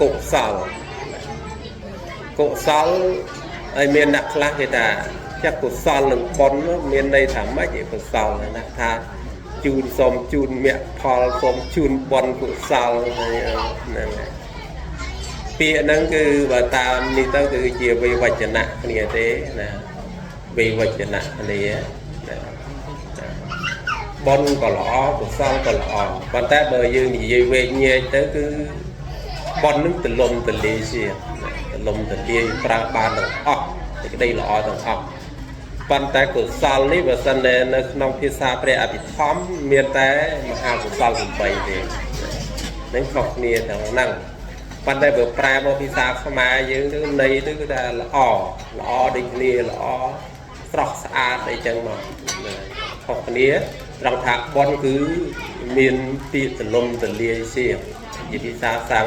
កុសលកុសលហើយមានអ្នកខ្លះគេថាចាក់កុសលនិងបុណ្យមានន័យថាម៉េចឯកុសលណាថាជូនសូមជូនមគ្គផលសូមជូនបុណ្យកុសលហ្នឹងហើយពាក្យហ្នឹងគឺបើតាមនេះទៅគឺជាវិវចនៈគ្នាទេណាវិវចនៈគ្នាណាបុណ្យក៏ល្អកុសលក៏ល្អប៉ុន្តែបើយើងនិយាយវែកញែកទៅគឺបុណ្យនឹងទលំទលាយជាទលំទលាយប្រើបានទាំងអស់សេចក្តីល្អទាំងអស់ប៉ុន្តែកុសលនេះបើសិននៅក្នុងភាសាព្រះអភិធម្មមានតែមហាកុសល8ទេនឹងខុសគ្នាទាំងហ្នឹងប៉ុន្តែបើប្រែមកភាសាខ្មែរយើងទៅន័យទៅគឺថាល្អល្អដូចគ្នាល្អស្រស់ស្អាតអីចឹងមកខុសគ្នាត្រង់ថាបុណ្យគឺមានពាក្យទលំទលាយជាជាភាសាសំ